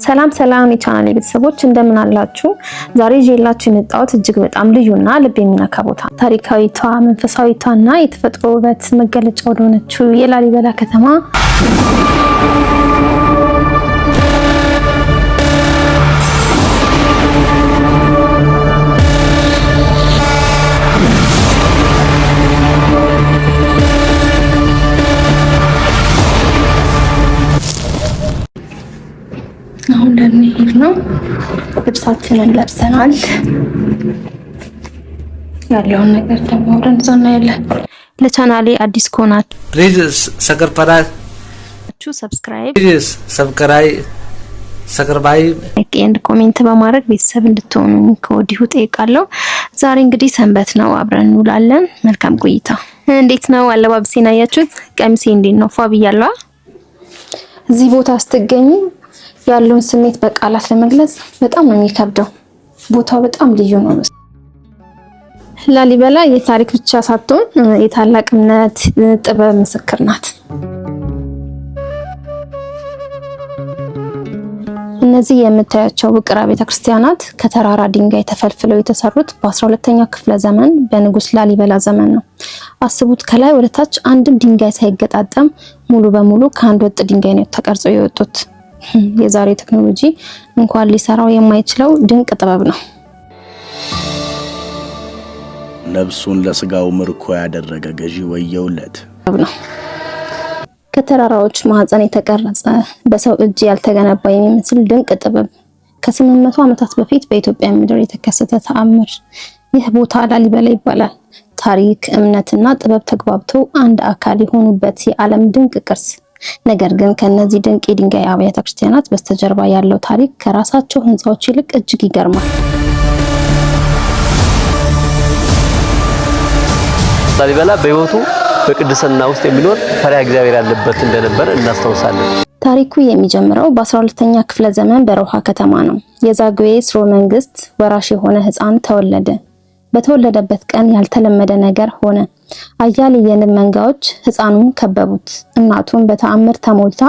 ሰላም ሰላም የቻናሌ ቤተሰቦች እንደምን አላችሁ? ዛሬ ይዤላችሁ የመጣሁት እጅግ በጣም ልዩና ልብ የሚነካ ቦታ ታሪካዊቷ፣ መንፈሳዊቷና የተፈጥሮ ውበት መገለጫ ወደሆነችው የላሊበላ ከተማ አሁን ልንሄድ ነው። ልብሳችንን ለብሰናል። ያለውን ነገር ደግሞ አብረን እዛ እናያለን። ለቻናሌ አዲስ ከሆናችሁ please ሰከርፐራ subscribe፣ please subscribe like and comment በማድረግ ቤተሰብ እንድትሆኑ ከወዲሁ ጠይቃለሁ። ዛሬ እንግዲህ ሰንበት ነው፣ አብረን እንውላለን። መልካም ቆይታ። እንዴት ነው አለባበሴን አያችሁት? ቀሚሴ እንዴት ነው? ፏ ብያለሁ። እዚህ ቦታ ስትገኙ ያለውን ስሜት በቃላት ለመግለጽ በጣም ነው የሚከብደው። ቦታው በጣም ልዩ ነው። ላሊበላ የታሪክ ብቻ ሳትሆን የታላቅ እምነት ጥበብ ምስክር ናት። እነዚህ የምታያቸው ውቅር አብያተ ክርስቲያናት ከተራራ ድንጋይ ተፈልፍለው የተሰሩት በ12ኛው ክፍለ ዘመን በንጉስ ላሊበላ ዘመን ነው። አስቡት፣ ከላይ ወደ ታች አንድም ድንጋይ ሳይገጣጠም ሙሉ በሙሉ ከአንድ ወጥ ድንጋይ ነው ተቀርጸው የወጡት። የዛሬ ቴክኖሎጂ እንኳን ሊሰራው የማይችለው ድንቅ ጥበብ ነው። ነፍሱን ለስጋው ምርኮ ያደረገ ገዢ ወየውለት ነው። ከተራራዎች ማህፀን የተቀረጸ በሰው እጅ ያልተገነባ የሚመስል ድንቅ ጥበብ ከ800 ዓመታት በፊት በኢትዮጵያ ምድር የተከሰተ ተአምር። ይህ ቦታ ላሊበላ ይባላል። ታሪክ፣ እምነትና ጥበብ ተግባብተው አንድ አካል የሆኑበት የዓለም ድንቅ ቅርስ። ነገር ግን ከነዚህ ድንቅ የድንጋይ አብያተ ክርስቲያናት በስተጀርባ ያለው ታሪክ ከራሳቸው ህንፃዎች ይልቅ እጅግ ይገርማል። ላሊበላ በሕይወቱ በቅድስና ውስጥ የሚኖር ፈሪሃ እግዚአብሔር ያለበት እንደነበር እናስታውሳለን። ታሪኩ የሚጀምረው በ12ኛ ክፍለ ዘመን በሮሃ ከተማ ነው። የዛግዌ ስርወ መንግስት ወራሽ የሆነ ህፃን ተወለደ። በተወለደበት ቀን ያልተለመደ ነገር ሆነ። አያሌ የንብ መንጋዎች ህፃኑን ከበቡት። እናቱን በተአምር ተሞልታ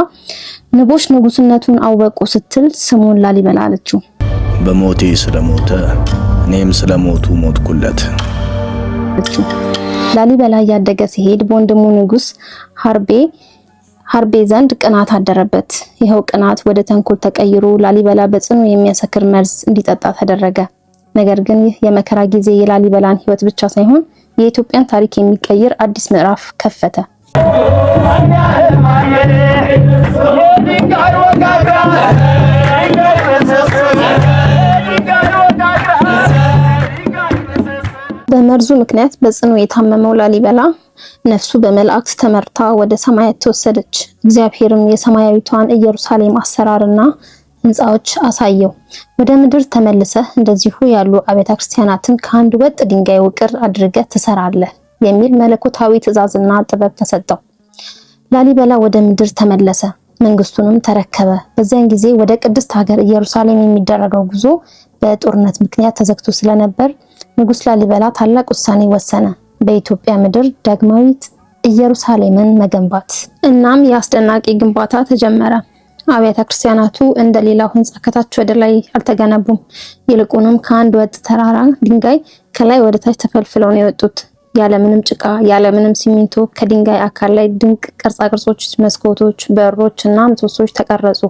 ንቦች ንጉስነቱን አወቁ ስትል ስሙን ላሊበላ አለችው። በሞቴ ስለሞተ እኔም ስለሞቱ ሞትኩለት። ላሊበላ እያደገ ሲሄድ በወንድሙ ንጉስ ሀርቤ ዘንድ ቅናት አደረበት። ይኸው ቅናት ወደ ተንኮል ተቀይሮ ላሊበላ በጽኑ የሚያሰክር መርዝ እንዲጠጣ ተደረገ። ነገር ግን ይህ የመከራ ጊዜ የላሊበላን ሕይወት ብቻ ሳይሆን የኢትዮጵያን ታሪክ የሚቀይር አዲስ ምዕራፍ ከፈተ። በመርዙ ምክንያት በጽኑ የታመመው ላሊበላ ነፍሱ በመላእክት ተመርታ ወደ ሰማያት ተወሰደች። እግዚአብሔርም የሰማያዊቷን ኢየሩሳሌም አሰራርና ሕንፃዎች አሳየው። ወደ ምድር ተመልሰህ እንደዚሁ ያሉ አብያተ ክርስቲያናትን ከአንድ ወጥ ድንጋይ ውቅር አድርገህ ትሰራለህ የሚል መለኮታዊ ትእዛዝና ጥበብ ተሰጠው። ላሊበላ ወደ ምድር ተመለሰ፣ መንግስቱንም ተረከበ። በዚያን ጊዜ ወደ ቅድስት ሀገር ኢየሩሳሌም የሚደረገው ጉዞ በጦርነት ምክንያት ተዘግቶ ስለነበር ንጉስ ላሊበላ ታላቅ ውሳኔ ወሰነ። በኢትዮጵያ ምድር ዳግማዊት ኢየሩሳሌምን መገንባት። እናም የአስደናቂ ግንባታ ተጀመረ። አብያተ ክርስቲያናቱ እንደ ሌላው ህንፃ ከታች ወደ ላይ አልተገነቡም። ይልቁንም ከአንድ ወጥ ተራራ ድንጋይ ከላይ ወደ ታች ተፈልፍለው ነው የወጡት። ያለምንም ጭቃ፣ ያለምንም ሲሚንቶ ከድንጋይ አካል ላይ ድንቅ ቅርጻ ቅርጾች፣ መስኮቶች፣ በሮች እና ምሰሶች ተቀረጹ።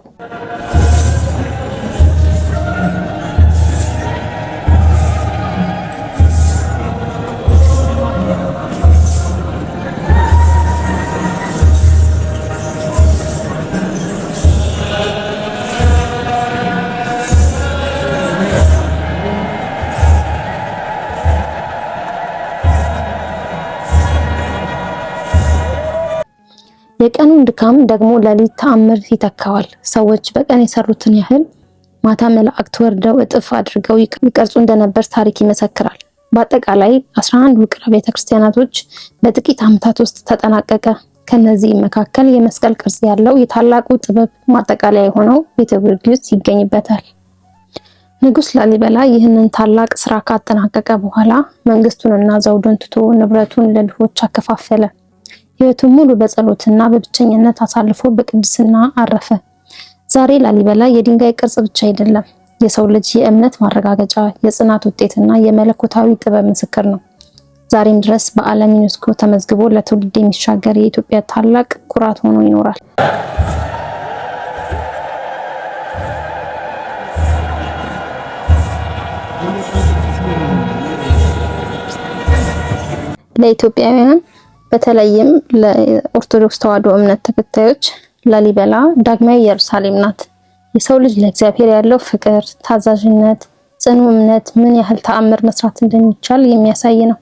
የቀኑን ድካም ደግሞ ሌሊት ተአምር ይተካዋል። ሰዎች በቀን የሰሩትን ያህል ማታ መላእክት ወርደው እጥፍ አድርገው ይቀርጹ እንደነበር ታሪክ ይመሰክራል። በአጠቃላይ 11 ውቅር ቤተ ክርስቲያናቶች በጥቂት ዓመታት ውስጥ ተጠናቀቀ። ከነዚህ መካከል የመስቀል ቅርጽ ያለው የታላቁ ጥበብ ማጠቃለያ የሆነው ቤተ ጊዮርጊስ ይገኝበታል። ንጉስ ላሊበላ ይህንን ታላቅ ስራ ካጠናቀቀ በኋላ መንግስቱንና ዘውዱን ትቶ ንብረቱን ለድሆች አከፋፈለ። ሕይወቱን ሙሉ በጸሎትና በብቸኝነት አሳልፎ በቅድስና አረፈ። ዛሬ ላሊበላ የድንጋይ ቅርጽ ብቻ አይደለም፣ የሰው ልጅ የእምነት ማረጋገጫ፣ የጽናት ውጤትና የመለኮታዊ ጥበብ ምስክር ነው። ዛሬም ድረስ በዓለም ዩኔስኮ ተመዝግቦ ለትውልድ የሚሻገር የኢትዮጵያ ታላቅ ኩራት ሆኖ ይኖራል። ለኢትዮጵያውያን በተለይም ለኦርቶዶክስ ተዋሕዶ እምነት ተከታዮች ላሊበላ ዳግማዊ ኢየሩሳሌም ናት። የሰው ልጅ ለእግዚአብሔር ያለው ፍቅር፣ ታዛዥነት፣ ጽኑ እምነት ምን ያህል ተአምር መስራት እንደሚቻል የሚያሳይ ነው።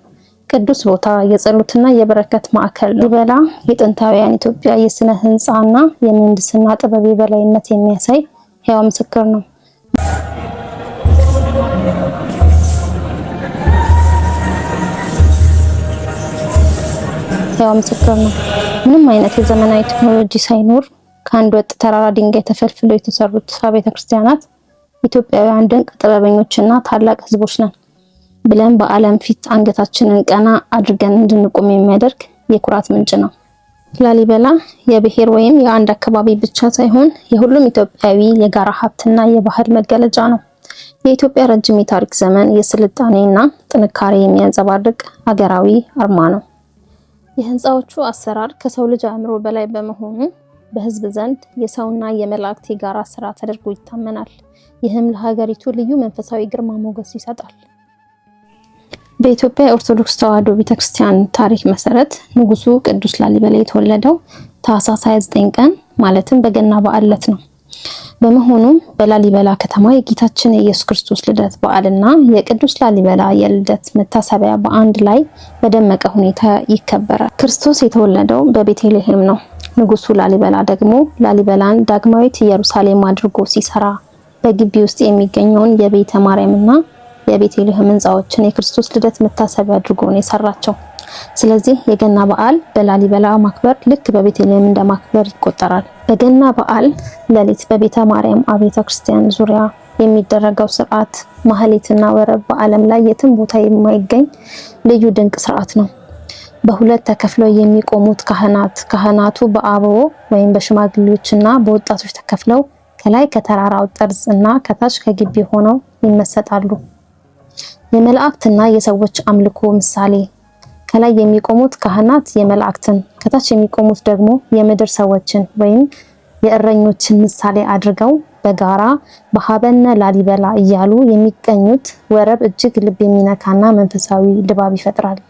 ቅዱስ ቦታ፣ የጸሎትና የበረከት ማዕከል ነው። ላሊበላ የጥንታውያን ኢትዮጵያ የስነ ህንፃና የምህንድስና ጥበብ የበላይነት የሚያሳይ ሕያው ምስክር ነው። ሕያው ምስክር ነው። ምንም አይነት የዘመናዊ ቴክኖሎጂ ሳይኖር ከአንድ ወጥ ተራራ ድንጋይ ተፈልፍለው የተሰሩት አብያተ ክርስቲያናት ኢትዮጵያውያን ድንቅ ጥበበኞችና ታላቅ ሕዝቦች ነን ብለን በዓለም ፊት አንገታችንን ቀና አድርገን እንድንቆም የሚያደርግ የኩራት ምንጭ ነው። ላሊበላ የብሔር ወይም የአንድ አካባቢ ብቻ ሳይሆን የሁሉም ኢትዮጵያዊ የጋራ ሀብትና የባህል መገለጫ ነው። የኢትዮጵያ ረጅም የታሪክ ዘመን የስልጣኔና ጥንካሬ የሚያንጸባርቅ አገራዊ አርማ ነው። የህንፃዎቹ አሰራር ከሰው ልጅ አእምሮ በላይ በመሆኑ በህዝብ ዘንድ የሰውና የመላእክት የጋራ ስራ ተደርጎ ይታመናል። ይህም ለሀገሪቱ ልዩ መንፈሳዊ ግርማ ሞገስ ይሰጣል። በኢትዮጵያ የኦርቶዶክስ ተዋሕዶ ቤተክርስቲያን ታሪክ መሰረት ንጉሱ ቅዱስ ላሊበላ የተወለደው ታኅሳስ 29 ቀን ማለትም በገና በዓል ዕለት ነው። በመሆኑም በላሊበላ ከተማ የጌታችን የኢየሱስ ክርስቶስ ልደት በዓልና የቅዱስ ላሊበላ የልደት መታሰቢያ በአንድ ላይ በደመቀ ሁኔታ ይከበራል። ክርስቶስ የተወለደው በቤተልሔም ነው። ንጉሱ ላሊበላ ደግሞ ላሊበላን ዳግማዊት ኢየሩሳሌም አድርጎ ሲሰራ በግቢ ውስጥ የሚገኘውን የቤተ ማርያምና የቤተልሔም ሕንፃዎችን የክርስቶስ ልደት መታሰቢያ አድርጎ ነው የሰራቸው። ስለዚህ የገና በዓል በላሊበላ ማክበር ልክ በቤተልሔም እንደማክበር ይቆጠራል። በገና በዓል ሌሊት በቤተ ማርያም አብያተ ክርስቲያን ዙሪያ የሚደረገው ስርዓት ማህሌትና ወረብ በዓለም ላይ የትም ቦታ የማይገኝ ልዩ ድንቅ ስርዓት ነው። በሁለት ተከፍለው የሚቆሙት ካህናቱ በአበዎ ወይም በሽማግሌዎችና በወጣቶች ተከፍለው ከላይ ከተራራው ጠርዝ እና ከታች ከግቢ ሆነው ይመሰጣሉ። የመላእክትና የሰዎች አምልኮ ምሳሌ ከላይ የሚቆሙት ካህናት የመላእክትን፣ ከታች የሚቆሙት ደግሞ የምድር ሰዎችን ወይም የእረኞችን ምሳሌ አድርገው በጋራ በሀበነ ላሊበላ እያሉ የሚቀኙት ወረብ እጅግ ልብ የሚነካና መንፈሳዊ ድባብ ይፈጥራል።